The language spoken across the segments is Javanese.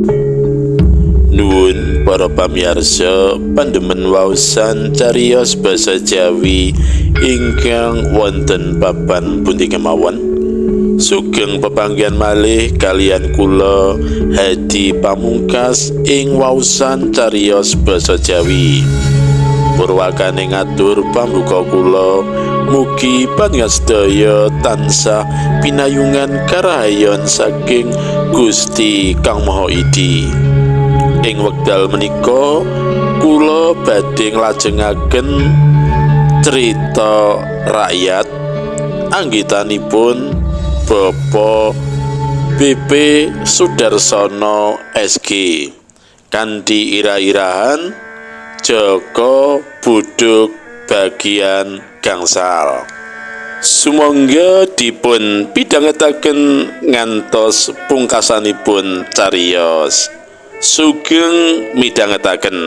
Nuwun para pamirsa pandemen waosan cariyos basa Jawi ingkang wonten papan pundi kemawon. Sugeng pepanggihan malih kaliyan kula Hadi Pamungkas ing waosan cariyos basa Jawi. Purwakane ngatur pambuka kula, mugi panjenengan sedaya tansah pinayungan karahayon saking Gusti Kang Maha Idi. Ing wekdal menika kula badhe nglajengaken cerita rakyat anggitanipun Bapak BP Sudarsono SG kanthi ira-irahan Jaka Budhug bagian gangsal. Sumangga dipun pidhangetaken ngantos pungkasanipun cariyos. Sugeng midhangetaken.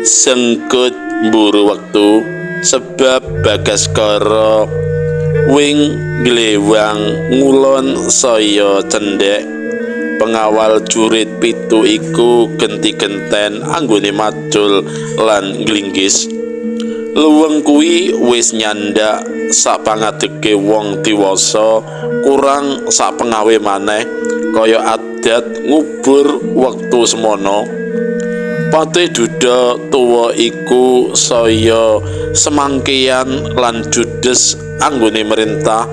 Sengkut mburu wektu sebab Bagaskara wing glewang ngulon saya cendhek. Pengawal jurit 7 iku genti-genten anggone macul lan nglinggis. Luweng kuwi wis nyandak sapangadege wong diwasa kurang sapengawe maneh kaya adat ngubur wektu semono. Patih duda tuwa iku saya semangkeyan lan judes anggone merintah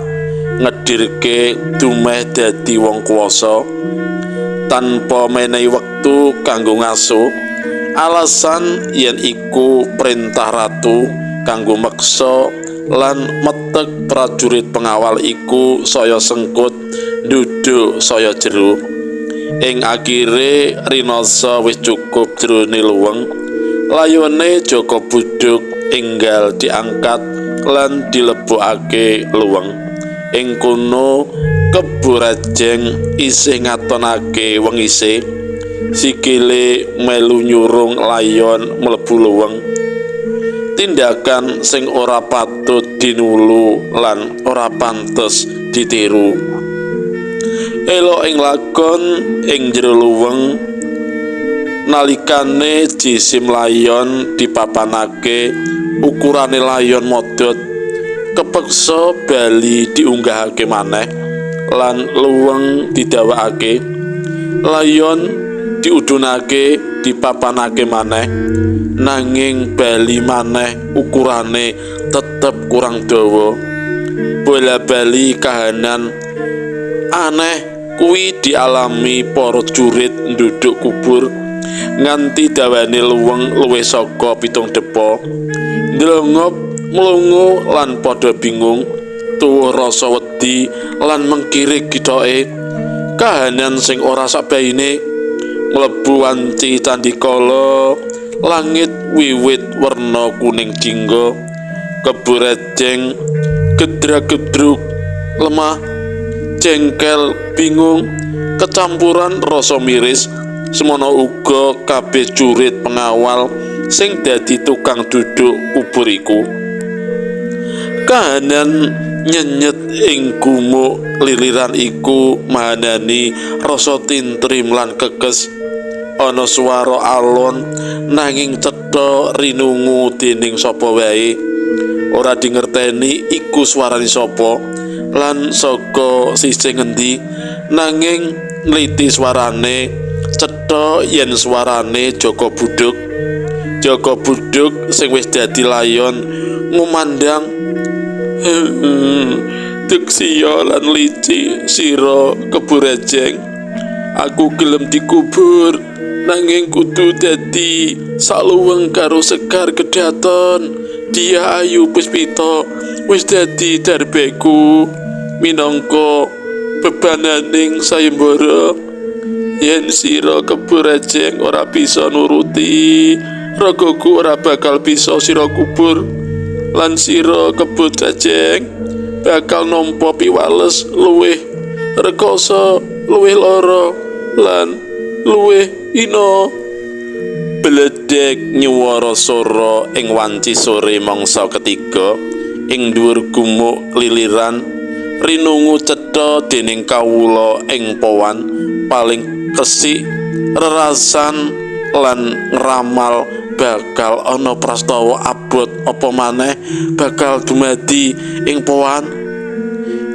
ngedirke dumeh dadi wong kuwasa tanpa menehi wektu kanggo ngaso. Alasan yen iku perintah ratu kanggo meksa lan metek prajurit pengawal iku saya sengkut nduduk saya jero. Ing akhire rinasa wis cukup jerone luweng. Layone Jaka Budhug enggal diangkat lan dilebokake luweng. Ing kono Kebo Rejeng isih ngatonake wengise. Sikile melu nyurung layon mlebu luweng. Tindakan sing ora patut dinulu lan ora pantes ditiru. Elok ing lakon ing jero luweng nalikane jisim layon dipapanake ukurane layon modot kepeksa bali diunggahake maneh lan luweng didawakake. Layon diudunake dipapanake maneh nanging bali maneh ukurane tetep kurang dawa. Bola-bali kahanan aneh kuwi dialami para jurit nduduk kubur nganti dawane luweng luwih saka 7 depa. Ndlongop mlungu lan padha bingung, tuwuh rasa wedi lan mengkirik githoke. Kahanan sing ora sabaine mlebu wanci candikala, langit wiwit werna kuning jingga, Kebo Rejeng gedra-gedruk lemah, jengkel, bingung, kecampuran rasa miris. Semono uga kabeh jurit pengawal sing dadi tukang duduk kubur iku. Kahanan nyenyet ing gumuk liliran iku mahanani rasa tintrim lan kekes. Ana swara alon nanging cetha rinungu dening sapa wae. Ora dingerteni iku swarane sapa lan saka sisih ngendi, nanging nliti swarane cetha yen swarane Jaka Budhug. Jaka Budhug sing wis dadi layon ngumandang, "Deksiya lan lici sira Kebo Rejeng, aku gelem dikubur nanging kudu dadi saluweng karo Sekar Kedaton. Dia Ayu Puspita wis dadi darbeku minangka bebananing sayembara. Yen sira Kebo Rejeng ora bisa nuruti, ragaku ora bakal bisa sira kubur, lan sira Kebo Rejeng bakal nampa piwales luwih rekoso, luwih lara lan luwih ina." Bledek nyuwara sora ing wanci sore mangsa ketiga ing dhuwur gumuk liliran rinungu cetha dening kawula ing powan paling Kesik rerasan lan ngramal bakal ana prastawa abot apa maneh bakal dumadi ing Powan.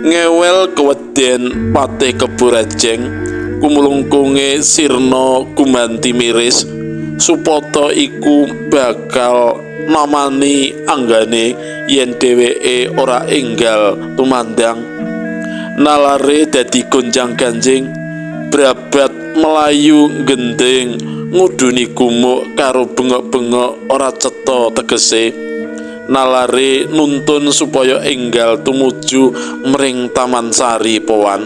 Ngewel keweden Patih Kebo Rejeng kumlungkunge sirna gumanti miris supata iku bakal namani anggane yen dheweke ora enggal tumandang. Nalare dadi gonjang-ganjing, brabat melayu gendeng nguduni gumuk karo bengok-bengok ora cetha tegese. Nalare nuntun supaya enggal tumuju mring Taman Sari Powan.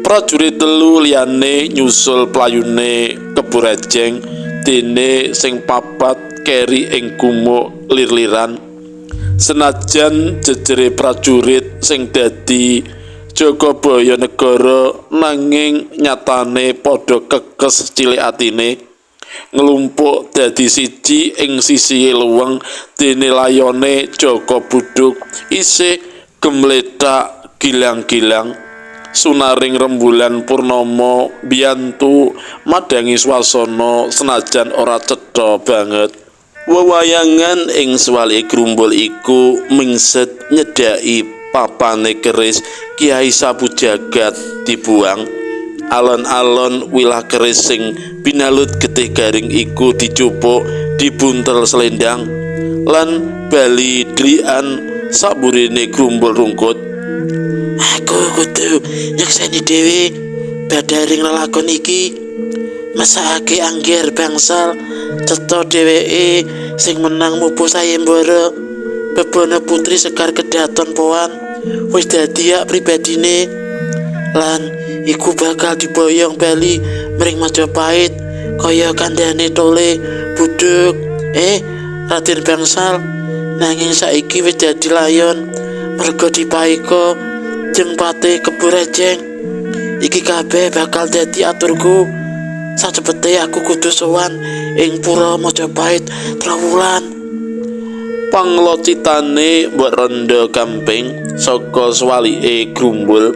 Prajurit telu liyane nyusul playune Kebo Rejeng, dene sing papat keri ing gumuk lir-liran. Senajan jejere prajurit sing dadi Jagabaya negara nanging nyatane padha kekes cilik atine, nglumpuk dadi siji ing sisihe luweng, dene layone Jaka Budhug isih gemlethak gilang-gilang. Sunaring rembulan purnama mbiyantu madhangi swasana senajan ora cetha banget. Wewayangan ing swalike grumbul iku mingset nyedhaki papane keris Kiai Sapu Jagat dibuang. Alon-alon wilah keris sing binalut getih garing iku dijupuk, dibuntel selendang lan bali dlian saburine grumbul rungkut. Aku kudu nyekseni dhewe badaring lelakon iki. Mesakake Angger Bangsal cetha dheweke sing menang mupu sayembara. Bebana putri Sekar Kedaton Powan wis dadi hak pribadine lan iku bakal diboyong bali mring Majapahit kaya kandhane Tole Budhug. Raden Bangsal nanging saiki wis dadi layon merga dipaeka jeung Patih Kebo Rejeng. Iki kabeh bakal dadi aturku. Sacepete aku kudu sowan ing pura Majapahit Trawulan. Panglocitane mbok rondo gamping saka swalike grumbul.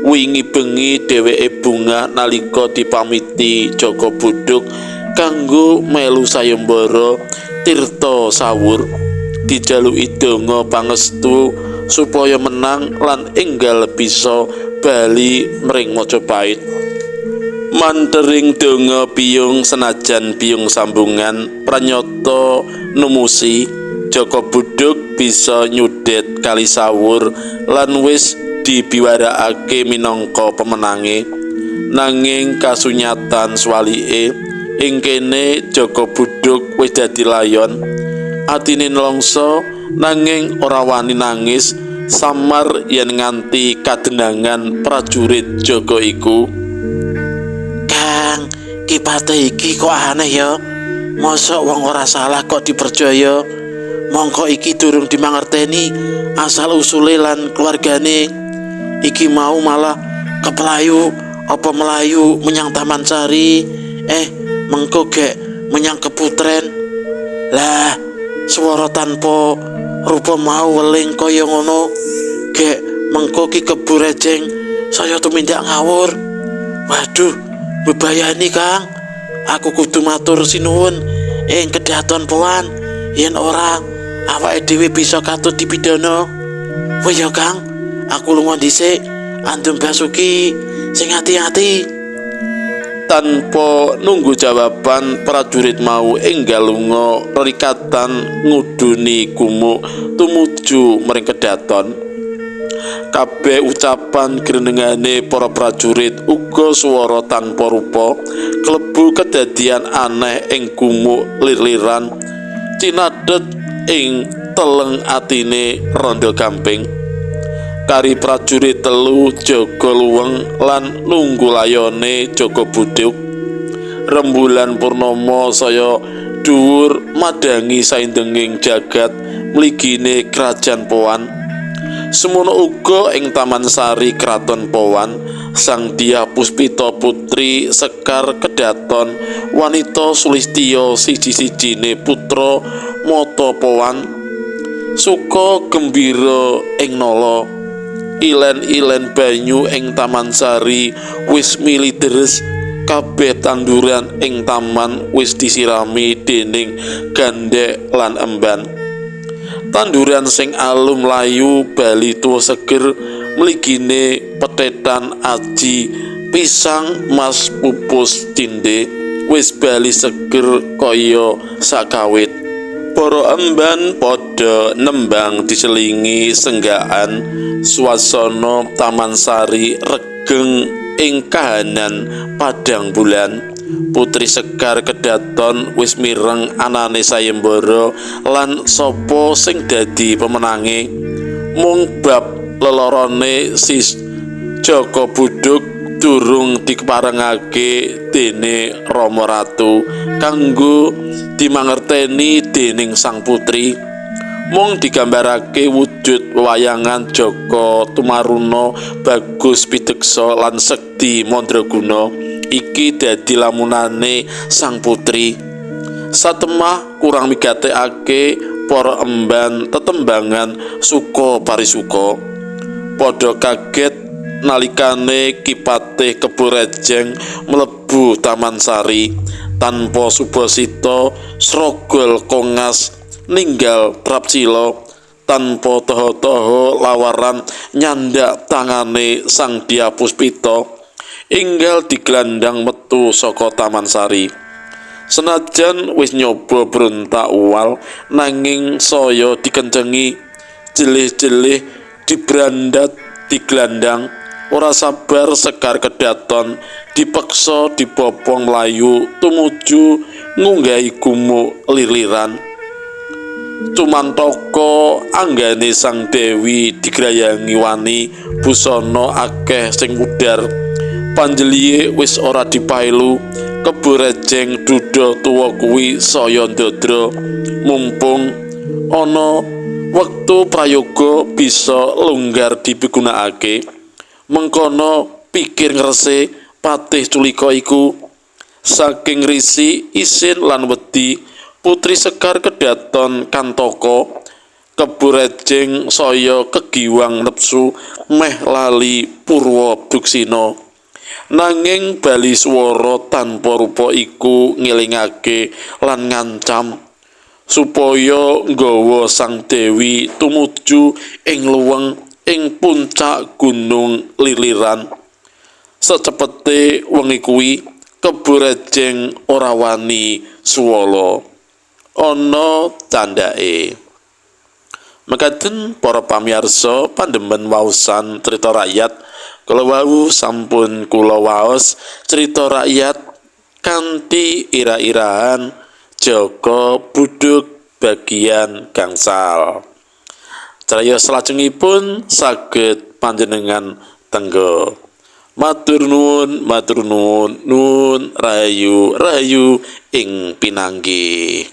Wingi bengi dheweke bungah nalika dipamiti Jaka Budhug kanggo melu sayembara Tirta Sawur. Dijaluki donga pangestu supaya menang lan enggal bisa bali mring Majapahit. Mantering donga piyung senajan piyung sambungan pranyata numusi Jaka Budhug bisa nyudhet Kali Sawur lan wis dibiwarakake minangka pemenange. Nanging kasunyatan swalike ing kene Jaka Budhug wis dadi layon. Atine nelongso nanging ora wani nangis samar yen nganti kadenangan prajurit jaga iku. Kang, Ki Patih iki kok aneh ya. Mosok wong ora salah kok dipercaya. Mongko iki durung dimangerteni asal usule lan keluargane. Iki mau malah kepelayu apa melayu menyang Taman Sari, mengko gek menyang keputren. Lah, swara tanpa rupa mau weling kaya ngono. Gek mengko Ki Kebo Rejeng saya tumindak ngawur. Waduh, bebayani Kang. Aku kudu matur sinuwun ing kedaton Powan. Yen ora awake dhewe bisa katut dipidana. Wis ya Kang, aku lunga dhisik. Andum Basuki sing ati-ati. Tanpa nunggu jawaban, prajurit mau enggal lunga rerikatan nguduni gumuk tumuju mring kedaton. Kabeh ucapan grenengane para prajurit uga swara tanpa rupa klebu kedadian aneh ing gumuk lir-liran cinadhet ing teleng atine Rondo Gamping. Kari prajurit telu jaga luweng lan nunggu layone Jaka Budhug. Rembulan purnama saya dhuwur madhangi saindenging jagat mligine Kerajaan Powan. Semono uga ing Taman Sari Kraton Powan, Sang Dyah Puspita Putri Sekar Kedaton wanita sulistya siji-sijine putra Mata Powan suka gembira ing nala. Ilen-ilen banyu ing Taman Sari wis mili deres Kabeh tanduran ing taman wis disirami dening gandhek lan emban. Tanduran sing alum layu bali tuwa seger, mligine petetan aji, pisang mas pupus cinde wis bali seger kaya sakawit. Para emban padha nembang diselingi senggakan. Swasana Taman Sari regeng ing kahanan padhang bulan. Putri Sekar Kedaton wis mireng anane sayembara lan sapa sing dadi pemenange. Mung bab lelorone si Jaka Budhug durung dikeparengake dene Rama Ratu kanggo dimangerteni dening sang putri. Mung digambarake wujud wewayangan Jaka Tumaruna bagus pideksa lan sekti mandraguna. Iki dadi lamunane sang putri. Satemah kurang migatekake para emban tetembangan suka parisuka. Padha kaget nalikane Ki Patih Kebo Rejeng mlebu Taman Sari tanpa subasita srogol kongas ninggal Trapsila tanpa taha-taha lawaran nyandak tangane Sang Dyah Puspita enggal digelandang metu saka Taman Sari. Senajan wis nyoba brontak uwal nanging saya dikencengi, jelih-jelih dibrandat digelandang. Ora sabar Sekar Kedaton dipeksa dibopong mlayu tumuju ngunggahi gumuk liliran. Cumantaka anggane sang dewi digrayangi wani busana akeh sing mudhar. Panjeliye wis ora dipailu, Kebo Rejeng duda tuwa kuwi saya ndadra. Mumpung ana wektu prayoga bisa longgar dipigunakake. Mengkono pikir ngrese Patih Culika iku. Saking risi isin lan wedi, Putri Sekar Kedaton kantaka. Kebo Rejeng saya kegiwang nepsu meh lali purwa duksina. Nanging bali swara tanpa rupa iku ngelingake lan ngancam supaya nggawa sang dewi tumuju ing luweng ing puncak gunung Liliran. Secepete wengi kuwi Kebo Rejeng ora wani suwala. Ana candhake. Mekaten para pamirsa pandemen waosan cerita rakyat. Kala wau sampun kula waos cerita rakyat kanthi ira-irahan Jaka Budhug bagian gangsal. Crayos salajengipun saged panjenengan tenggo. Matur nuwun, matur nuwun, nuwun rahayu, rahayu ing pinanggih.